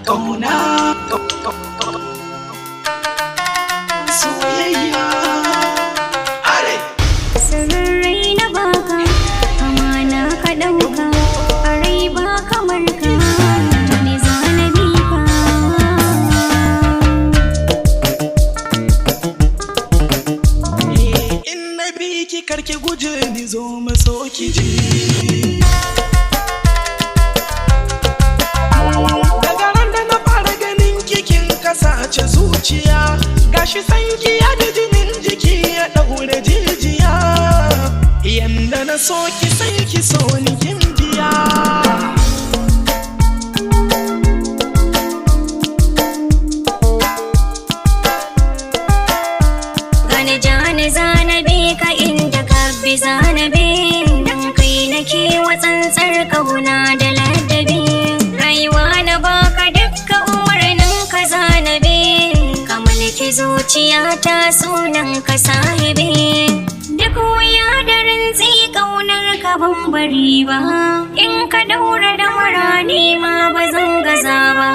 Kauna, soyayya, are. Sirrai na baka, amana ka ɗauka, a rai ba kamar ka, to me zana bi ka. In na bi ki, karki guje ni, zo maso ki ji. Daga ran da na fara ganin kikin kasace zuciya, gashi sanki ya bi jinin jiki ya ɗaure jijiya. Yanda na so ki, sai ki so ni, kin biya. Gani jani zana bi ka, inda ka bi zana bi, dan kai nake wa tsantsar kauna da ladabi. Rayuwa na baka, dukka umarnin ka zana bi, ka mulki zuciyata, sunan ka sahibi. Duk wuya da rintsi, kaunar ka ban bari ba, in ka daura da ni ma ba zan gaza ba.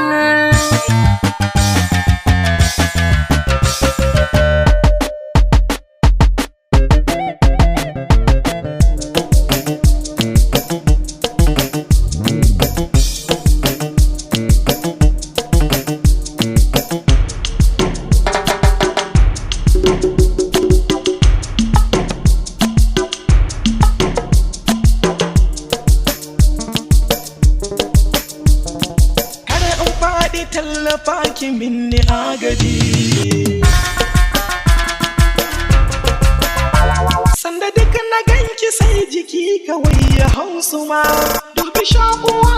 Kada in faɗi, tallafa ki minni agaji. Sanda duk na ganki, sai jiki kawai ya hausu ma. Dubi shakuwa